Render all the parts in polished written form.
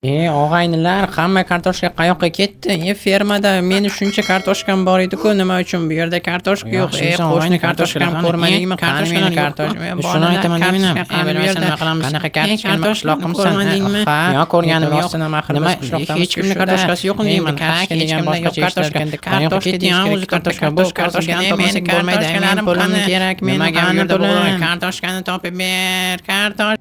E, og'aynilar, hamma kartoshka qayoqqa ketdi? E, fermada meni shuncha kartoshkam bor edi-ku, nima uchun bu yerda kartoshka yo'q? E, Yaxshimisan, qo'shni og'ayni, kartoshkam kartoshkalar ko'rmadingmi? qani? Qani meni Kartoshkalar kartoshkam? yo'qmi? E, Shuni bolalar, aytaman demayman. kartoshka E, qani bu bilmasam yerda? nima qilamiz? Qanaqa E, kartoshka, nima kartoshkani qishloqimsan? ko'rmadingmi? Ha, Yo, ko'rganim nima yo'q. yo'q. Axir Nima, biz qishloqdamiz hech kimni shuda. kartoshkasi yo'qmi Endi deyman. kartoshka Hech degan kimda yo'q boshqacha kartoshka. eshitilarkanda. Qayoqqa Kartoshka ketdi deyish ya kerak, o'zi kartoshka? kartoshka. Bu Bu kartoshkani kartoshkani topmasak meni bo'lmaydi. Meni kartoshkalarim pulim qani? kerak, meni Nimaga bu qani yerda pulim? bo'g'ilgan? Kartoshkani topib ber, kartosh.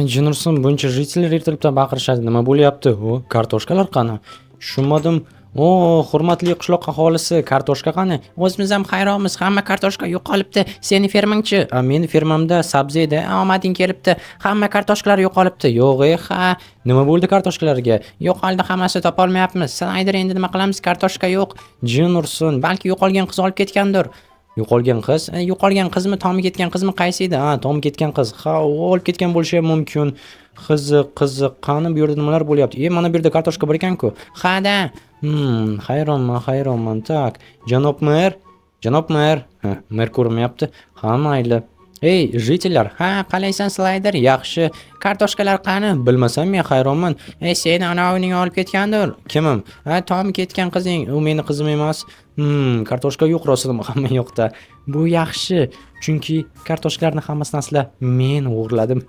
Jin ursin, buncha житель lar ertalabdan baqirishadi. Nima bo'lyapti? O, kartoshkalar qani? Tushunmadim. O, hurmatli qishloq aholisi, kartoshka qani? O'zimiz ham hayronmiz, hamma kartoshka yo'qolibdi. Seni fermangchi? A, meni fermamda sabzi edi. Omading kelibdi. Hamma kartoshkalar yo'qolibdi. Yo'q, e, ha. Nima bo'ldi kartoshkalarga? Yo'qoldi hammasi, topolmayapmiz. Slayder, endi nima qilamiz? Kartoshka yo'q. Jin ursin. Balki yo'qolgan qiz olib ketgandir. Yo'qolgan qiz? E, yo'qolgan qizmi, tomi ketgan qizmi, qaysi edi? Ha, tom ketgan qiz. Ha, u olib ketgan bo'lishi ham mumkin. Qiziq, qiziq. Qani, bu yerda nimalar bo'lyapti? E, mana bu yerda kartoshka bor ekan-ku. Ha-da. Hayronman, hayronman. Так, janob mer, janob mer. Ha, mer ko'rinmayapti. Ha, mayli. Ey, житель lar. Ha, qalaysan, Slayder? Yaxshi. Kartoshkalar qani? Bilmasam, men hayronman. E, seni anavining olib ketgandir. Kimim? Ha, tomi ketgan qizing. U meni qizim emas. Kartoshka yo'q rostdan hamma yoqda. Bu yaxshi, chunki kartoshkalarni hammasini aslida men o'g'irladim.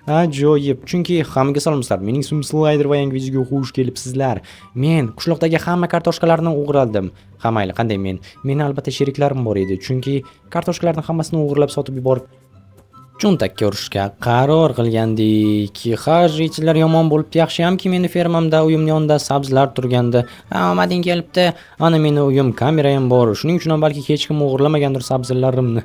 Ajoyib. Chunki hammaga salomsizlar. Mening ismim Slayder va yangi videoga xush kelibsizlar. Men qishloqdagi hamma kartoshkalarni o'g'irladim. Ha, mayli, qanday men? Meni albatta sheriklarim bor edi, chunki kartoshkalarni hammasini o'g'irlab sotib yuborib cho'ntakka urishga qaror qilgandik. Ha, житель lar, yomon bo'libdi. Yaxshiyamki, meni fermamda, uyimni yonida sabzilar turgandi. Ha, omading kelibdi. Ana meni uyim, kamera ham bor. Shuning uchun ham balki hech kim o'g'irlamagandir sabzilarimni.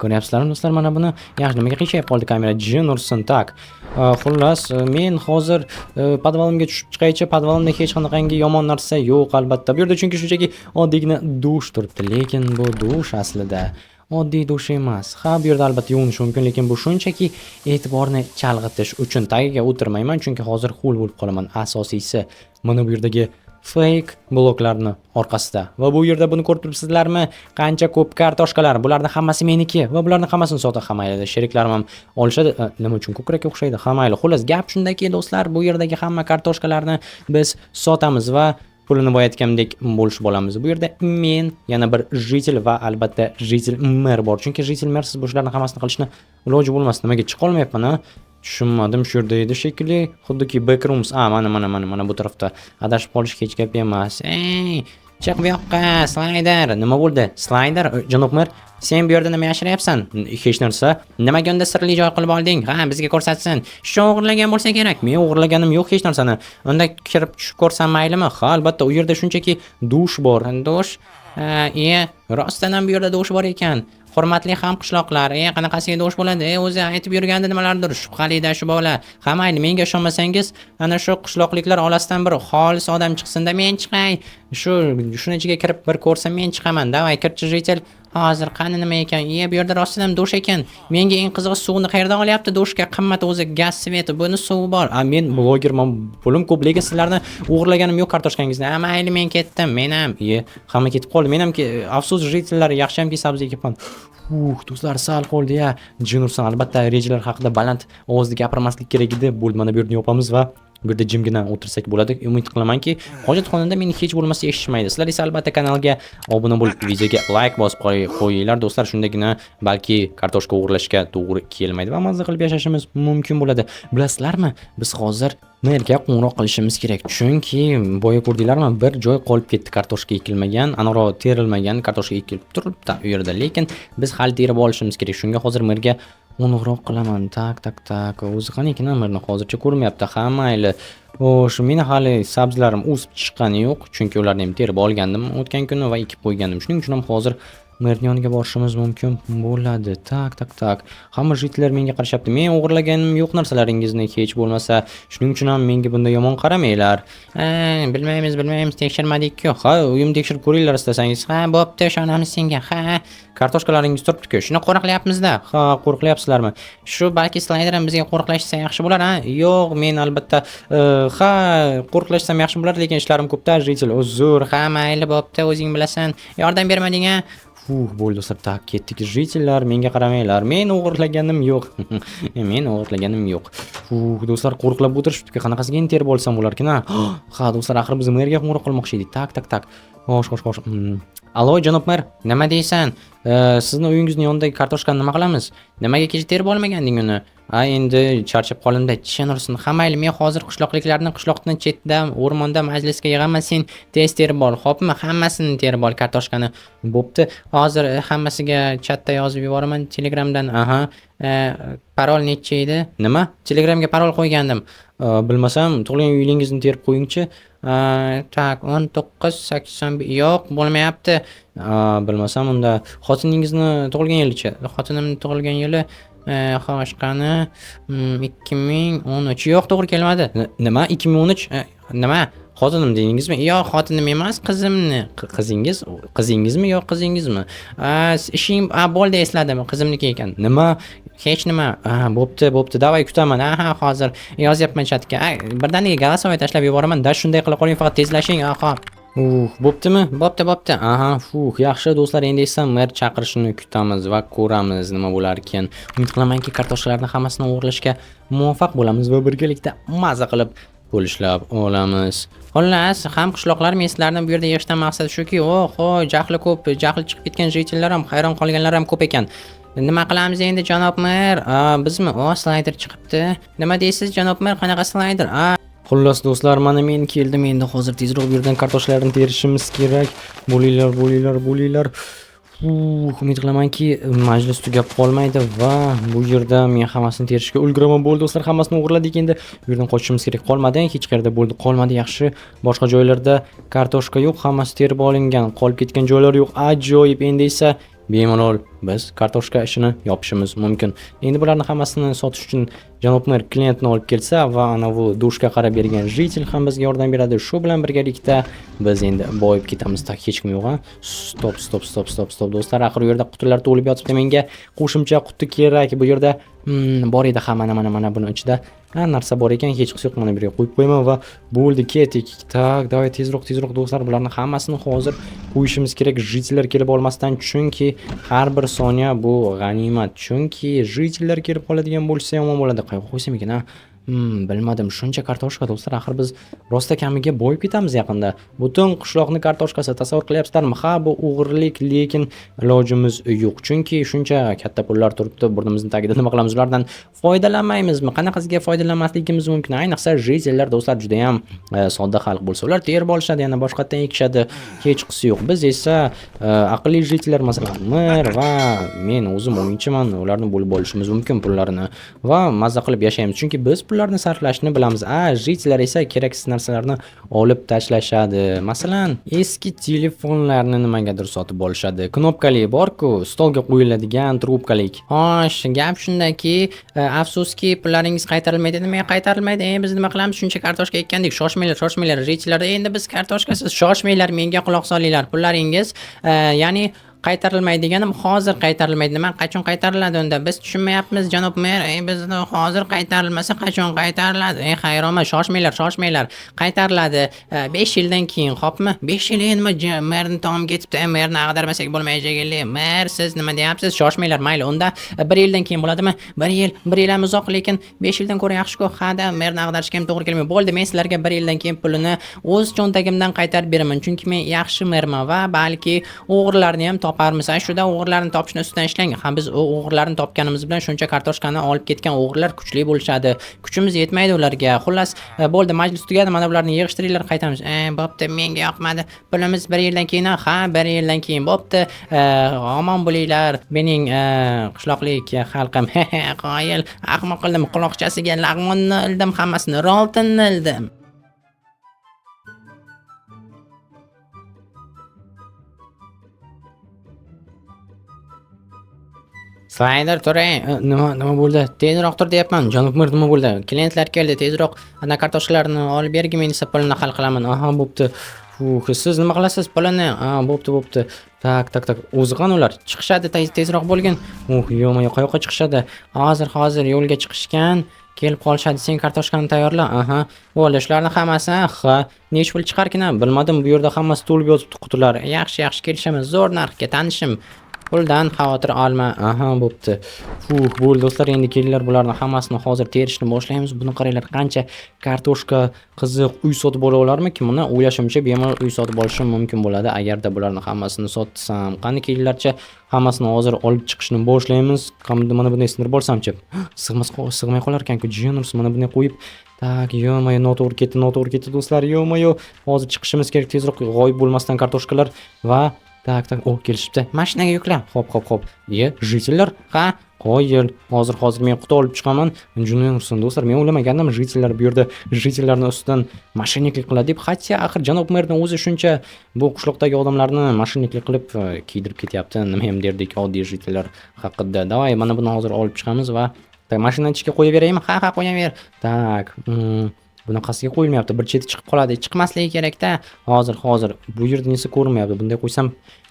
Ko'ryapsizlarmi, do'stlar, mana buni? Yaxshi, nimaga qiyshayib qoldi kamera? Jin ursin. Так. Xullas, men hozir podvalimga tushib chiqaychi. Podvalimda hech qanaqangi yomon narsa yo'q albatta. Bu yerda chunki shunchaki oddiygina dush turibdi, lekin bu dush aslida oddiy dush emas. Ha, bu yerda albatta yuvinish mumkin, lekin bu shunchaki e'tiborni chalg'itish uchun. Tagiga o'tirmayman, chunki hozir ho'l bo'lib qolaman. Asosiysi mana bu yerdagi fake bloklarni orqasida. Va bu yerda buni ko'rib turibsizlarmi? Qancha ko'p kartoshkalar. Bularni hammasi meniki va bularni hammasini sotib, ha, mayli, sheriklarim ham olishadi. Nima uchun ko'krakka o'xshaydi? Ha, mayli. Xullas, gap shundaki, do'stlar, bu yerdagi hamma kartoshkalarni biz sotamiz va pulini boya aytgandek bo'lishib olamiz. Bu yerda men, yana bir житель va albatta житель mer bor. Chunki житель mersiz bu ishlarni hammasini qilishni iloji bo'lmas. Nimaga chiqa olmayapman, a? Tushunmadim, shu yerda edi shekilli. Xuddiki backrooms. A, mana, mana, mana, mana bu tarafda. Adashib qolish hech gap emas. Ey, chiq bu yoqqa, Slayder. Nima bo'ldi? Slayder, Janob mer, sen bu yerda nima yashiryapsan? Hech narsa. Nimaga unda sirli joy qilib olding? Ha, bizga ko'rsatsin. Shu o'g'irlagan bo'lsa kerak. Men o'g'irlaganim yo'q hech narsani. Unda kirib tushib ko'rsam maylimi? Ha, albatta, u yerda shunchaki dush bor. Dush? Ha, e, rostdan ham bu yerda dush bor ekan. Hurmatli hamqishloqlar, e, qanaqasiga dush bo'ladi? E, o'zi aytib yurgandi nimalardir, shubhalida shu bola. Ha, mayli, menga ishonmasangiz, ana shu qishloqliklar orasidan bir xolis odam chiqsin-da, men chiqay. Shu shuni ichiga kirib bir ko'rsam, men chiqaman. Давай, kirchi, житель. Hozir qani nima ekan? E, bu yerda rostdan ham dush ekan. Menga eng qizig'i, suvni qayerdan olyapti dushga? Qimmat o'zi gaz, свет i, buni suvi bor. A, men blogerman, pulim ko'p, lekin sizlarni o'g'irlaganim yo'q kartoshkangizni. Ha, mayli, men ketdim, men ham. E, hamma ketib qoldi. Men ham afsus, житель lar, yaxshiyamki sabzi ekibman. Do'stlar, sal qoldi ya. Jin ursin, albatta rejalar haqida baland ovozda gapirmaslik kerak edi. Bo'ldi, mana bu yerni yopamiz va bu yerda jimgina o'tirsak bo'ladi. Umid qilamanki, hojatxonada meni hech bo'lmasa eshitishmaydi. Sizlar esa albatta kanalga obuna bo'lib, videoga like bosib qo'yinglar, do'stlar. Shundagina balki kartoshka o'g'irlashga to'g'ri kelmaydi va mazza qilib yashashimiz mumkin bo'ladi. Bilasizlarmi, biz hozir merga qo'ng'iroq qilishimiz kerak. Chunki boya ko'rdinglarmi, bir joy qolib ketdi, kartoshka ekilmagan, anaro terilmagan, kartoshka ekilib turibdi u yerda, lekin biz hali terib olishimiz kerak. Shunga hozir merga qo'ng'iroq qilaman. Так, так, так. O'zi qani ekan merni? Hozircha ko'rmayapti. Ha, mayli. Xo'sh, meni hali sabzilarim o'sib chiqqani yo'q, chunki ularni ham terib olgandim o'tgan kuni va ekib qo'ygandim. Shuning uchun ham hozir merni yoniga borishimiz mumkin bo'ladi. Так, так, так. Hamma житель lar menga qarashyapti. Men o'g'irlaganim yo'q narsalaringizni hech bo'lmasa. Shuning uchun ham menga bunda yomon qaramanglar. Ha, bilmaymiz, bilmaymiz, tekshirmadik-ku. Ha, uyimni tekshirib ko'ringlar istasangiz. Ha, bo'pti, ishonamiz senga. Ha, Kartoshkalaringiz turibdi-ku. Shuni qo'riqlayapmiz-da. Ha, qo'riqlayapsizlarmi? Shu balki Slayder ham bizga qo'riqlashsa yaxshi bo'lar, ha? Yo'q, men albatta, ha, qo'riqlashsam yaxshi bo'lar, lekin ishlarim ko'pda, житель, uzr. Ha, mayli, bo'pti, o'zing bilasan. Yordam bermading, a? Fuh, bo'ldi do'stlar. Так, ketdik. Житель lar, menga qaramanglar. Men o'g'irlaganim yo'q. Men o'g'irlaganim yo'q. Fuh, do'stlar, qo'riqlab o'tirishibdi. Qanaqasiga endi terib olsam bo'larkan, a? Ha, do'stlar, axir biz merga qo'ng'iroq qilmoqchi edik. Так, так, так. Xo'sh, xo'sh, xo'sh. Alo, janob mer, nima deysan? Sizni uyingizni yonidagi kartoshkani nima qilamiz? Nimaga kecha terib olmaganding uni? A, endi charchab qoldimda. Chin ursin. Ha, mayli, men hozir qishloqliklarni qishloqdan chetda, o'rmonda majlisga yig'aman, sen tez terib ol, xo'pmi? Hammasini terib ol kartoshkani. Bo'pti. Hozir hammasiga chatda yozib yuboraman Telegramdan. Aha. Parol necha edi? Nima? Telegramga parol qo'ygandim. Bilmasam, tug'ilgan yilingizni terib qo'yingchi. Так, 1980, yo'q, bo'lmayapti. Bilmasam, unda xotiningizni tug'ilgan yilichi? Xotinimni tug'ilgan yili xo'sh, qani, 2013. Yo'q, to'g'ri kelmadi. Nima? 2013? Nima? Xotinim dedingizmi? Yo'q, xotinim emas, qizimni. Qizingiz? Qizingizmi yo qizingizmi? Ishing, a, bo'ldi, esladim. Qizimniki ekan. Nima? Hech nima. A, bo'pti, bo'pti. Давай, kutaman. Aha, hozir yozyapman chatga. A, birdaniga голосовой tashlab yuboraman. Да, shunday qila qoling, faqat tezlashing. Aha. Bo'ptimi? Bo'pti, bo'pti. Aha, fuh, yaxshi do'stlar, endi esa mer chaqirishini kutamiz va ko'ramiz nima bo'lar ekan. Umid qilamanki, kartoshkalarni hammasini o'g'irlashga muvaffaq bo'lamiz va birgalikda maza qilib pul ishlab olamiz. Xullas, ham qishloqlar, men sizlarni bu yerda yig'ishdan maqsad shuki, oho, jahli ko'p, jahli chiqib ketgan житель lar ham, hayron qolganlar ham ko'p ekan. Nima qilamiz endi, janob mer? A, bizmi? O, slayder chiqibdi. Nima deysiz, janob mer? Qanaqa slayder? A, xullas do'stlar, mana men keldim. Endi hozir tezroq bu yerdan kartoshkalarni terishimiz kerak. Bo'linglar, bo'linglar, bo'linglar. Umid qilamanki, majlis tugab qolmaydi va bu yerda men hammasini terishga ulguraman. Bo'ldi do'stlar, hammasini o'g'irladik endi. Bu yerdan qochishimiz kerak. Qolmadi, hech qayerda bo'ldi, qolmadi. Yaxshi. Boshqa joylarda kartoshka yo'q, hammasi terib olingan. Qolib ketgan joylar yo'q. Ajoyib. Endi esa bemalol biz kartoshka ishini yopishimiz mumkin. Endi bularni hammasini sotish uchun janob mer klientni olib kelsa va anavi dushga qarab bergan житель ham bizga yordam beradi. Shu bilan birgalikda biz endi boyib ketamiz. Так, hech kim yo'q, a? Стоп, стоп, стоп, стоп, стоп do'stlar, axir u yerda qutilar to'lib yotibdi. Menga qo'shimcha quti kerak. Bu yerda bor edi ha, mana, mana, mana buni ichida ha, narsa bor ekan, hech qisi yo'q. Mana bu yerga qo'yib qo'yaman va bo'ldi, ketdik. Так, давай tezroq, tezroq do'stlar, bularni hammasini hozir qo'yishimiz kerak, житель lar kelib olmasdan, chunki har bir soniya bu g'animat. Chunki житель lar kelib qoladigan bo'lsa yomon bo'ladi. Qayerga qo'ysam ekan, a? Bilmadim. Shuncha kartoshka do'stlar, axir biz rosta kamiga boyib ketamiz yaqinda. Butun qishloqni kartoshkasi, tasavvur qilyapsizlarmi? Ha, bu o'g'irlik, lekin ilojimiz yo'q. Chunki shuncha katta pullar turibdi burnimizning tagida, nima qilamiz ulardan? Foydalanmaymizmi? Qanaqasiga foydalanmasligimiz mumkin? Ayniqsa житель lar do'stlar juda ham sodda xalq bo'lsa, ular terib olishadi, yana boshqatdan ekishadi. Hech qisi yo'q. Biz esa aqlli житель lar, masalan, mer va men o'zim o'yinchiman, ularni bo'lib olishimiz mumkin pullarini va maza qilib yashaymiz. Chunki biz pullarni sarflashni bilamiz. A, житель lar esa keraksiz narsalarni olib tashlashadi. Masalan, eski telefonlarni nimagadir sotib olishadi. Knopkali bor-ku, stolga qo'yiladigan trubkalik. Xo'sh, gap shundaki, afsuski, pullaringiz qaytarilmaydi. Nimaga qaytarilmaydi? Biz nima qilamiz? Shuncha kartoshka ekkandik. Shoshmanglar, shoshmanglar. Житель lar, endi biz kartoshkasiz, shoshmanglar, menga quloq solinglar. Pullaringiz, ya'ni qaytarilmaydi deganim hozir qaytarilmaydi. Nima, qachon qaytariladi unda? Biz tushunmayapmiz, janob mer. Bizni hozir qaytarilmasa qachon qaytariladi? Hayronman, shoshmanglar, shoshmanglar. Qaytariladi 5 yildan keyin, xo'pmi? 5 yil nima, merni tom ketibdi. Merni ag'darmasak bo'lmaydi shekilli. Mer, siz nima deyapsiz? Shoshmanglar, mayli. Unda 1 yildan keyin bo'ladimi? 1 yil, 1 yil ham uzoq, lekin 5 yildan ko'ra yaxshi-ku. Ha-da, merni ag'darishga ham to'g'ri kelmaydi. Bo'ldi, men sizlarga 1 yildan keyin pulini o'z cho'ntagimdan qaytarib beraman. Chunki men yaxshi merman va balki o'g'rilarni ham toparmiz. Shuda o'g'rilarni topishni ustidan ishlang. Ha, biz u o'g'rilarni topganimiz bilan shuncha kartoshkani olib ketgan o'g'rilar kuchli bo'lishadi. Kuchimiz yetmaydi ularga. Xullas, bo'ldi, majlis tugadi. Mana bularni yig'ishtiringlar, qaytamiz. Bo'pti, menga yoqmadi. Pulimiz 1 yildan keyin, ha, 1 yildan keyin bo'pti. Omon bo'linglar. Mening qishloqlik xalqim. Qoyil, ahmoq qildim. Quloqchasiga lag'monni ildim, hammasini roltinni ildim. Slayder, turing. Nima bo'ldi? Tezroq tur deyapman. Janob mer, nima bo'ldi? Klientlar keldi, tezroq ana kartoshkalarni olib bergin, men esa pulini hal qilaman. Aha, bo'pti. Fuh, siz nima qilasiz pulini? Ha, bo'pti, bo'pti. Так, так, так. O'zi qani ular? Chiqishadi, tezroq bo'lgin. Uh, yo'q, qayoqqa chiqishadi? Hozir, hozir yo'lga chiqishgan. Kelib qolishadi. Sen kartoshkani tayyorla. Aha. Bo'ldi, shularni hammasi, ha, necha pul chiqarkin? Bilmadim, bu yerda hammasi to'lib yotibdi qutilar. Yaxshi, yaxshi, kelishamiz. Zo'r narxga tanishim. Puldan xavotir olma. Aha, bo'pti. Fuh, bo'ldi do'stlar, endi kelinglar, bularni hammasini hozir terishni boshlaymiz. Buni qaranglar, qancha kartoshka. Qiziq, uy sotib ola olarmikin buni? O'ylashimcha, bemalol uy sotib olishim mumkin bo'ladi, agarda bularni hammasini sotsam. Qani, kelinglarchi, hammasini hozir olib chiqishni boshlaymiz. Qamdi, mana bunday sindirib olsamchi? Sig'mas, sig'may qolar ekan-ku, jin ursin, mana bunday qo'yib. Так, ё-моё, noto'g'ri ketdi, noto'g'ri ketdi, do'stlar, ё-моё. Hozir chiqishimiz kerak tezroq, g'oyib bo'lmasdan kartoshkalar va так, так, o, kelishibdi. Mashinaga yukla. Xo'p, xo'p, xo'p. Ye, житель lar? Ha, qoyil. Hozir, hozir men quti olib chiqaman. Jin ursin, do'stlar, men o'ylamagandim житель lar bu yerda житель larni ustidan мошенник lik qiladi deb. Хотя axir janob merni o'zi shuncha bu qishloqdagi odamlarni мошенник lik qilib kiydirib ketyapti. Nima ham derdik oddiy житель lar haqida. Давай, mana buni hozir olib chiqamiz va так, mashinani ichiga qo'yib beraymi? Ha, ha, qo'yaver. Так, bunaqasiga qo'yilmayapti. Bir cheti chiqib qoladi. Chiqmasligi kerak-da. Hozir, hozir. Bu yerda nesi ko'rinmayapti. Bunday qo'ysam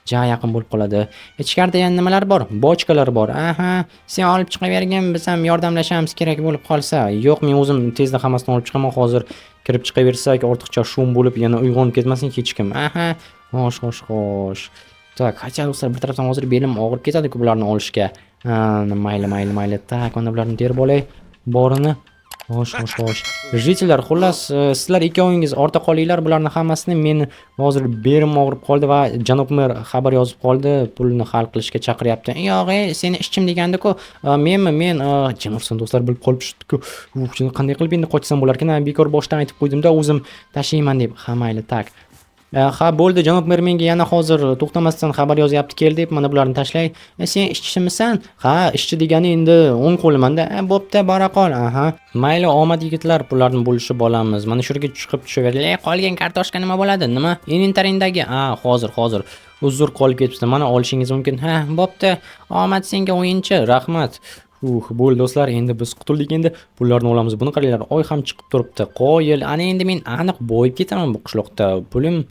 ja yaqin bo'lib qoladi. Ichkarida yana nimalar bor? Bochkalar bor. Aha, sen olib chiqavergin, biz ham yordamlashamiz kerak bo'lib qolsa. Yo'q, men o'zim tezda hammasini olib chiqaman. Hozir kirib chiqaversak, ortiqcha шум bo'lib, yana uyg'onib ketmasin hech kim. Aha, xo'sh, xo'sh, xo'sh. Так, хотя do'stlar, bir tarafdan hozir belim og'rib ketadi-ku bularni olishga. Ha, mayli, mayli, mayli. Так, mana bularni terib olay. Borini. Xo'sh, xo'sh, xo'sh. Житель lar, xullas, sizlar ikkovingiz orta qolinglar. Bularni hammasini men hozir belim og'rib qoldi va janob mer xabar yozib qoldi, pulni hal qilishga chaqiryapti. Yo'q, ey, seni ishchim degandi-ku. Menmi, men jin ursin, do'stlar, bilib qolibdi-ku. Uf, qanday qilib endi qochsam bo'larkan? Bekor boshdan aytib qo'ydim-da, o'zim tashiyman deb. Ha, mayli, так. Ha, bo'ldi, janob mer menga yana hozir to'xtamasdan xabar yozyapti, kel deb, mana bularni tashlay. Sen ishchimisan? Ha, ishchi degani endi o'ng qo'limanda. Bo'pti, bora qol. Aha. Mayli, omad, yigitlar, pullarni bo'lishib olamiz. Mana shu yerga chiqib tushaveringlar. Qolgan kartoshka nima bo'ladi? Nima? Inventaringdagi. Ha, hozir, hozir. Uzr, qolib ketibdi. Mana, olishingiz mumkin. Ha, bo'pti. Omad senga, o'yinchi. Rahmat. Bo'ldi do'stlar, endi biz qutuldik, endi pullarni olamiz. Buni qaranglar, oy ham chiqib turibdi. Qoyil, ana endi men aniq boyib ketaman bu qishloqda. Pulim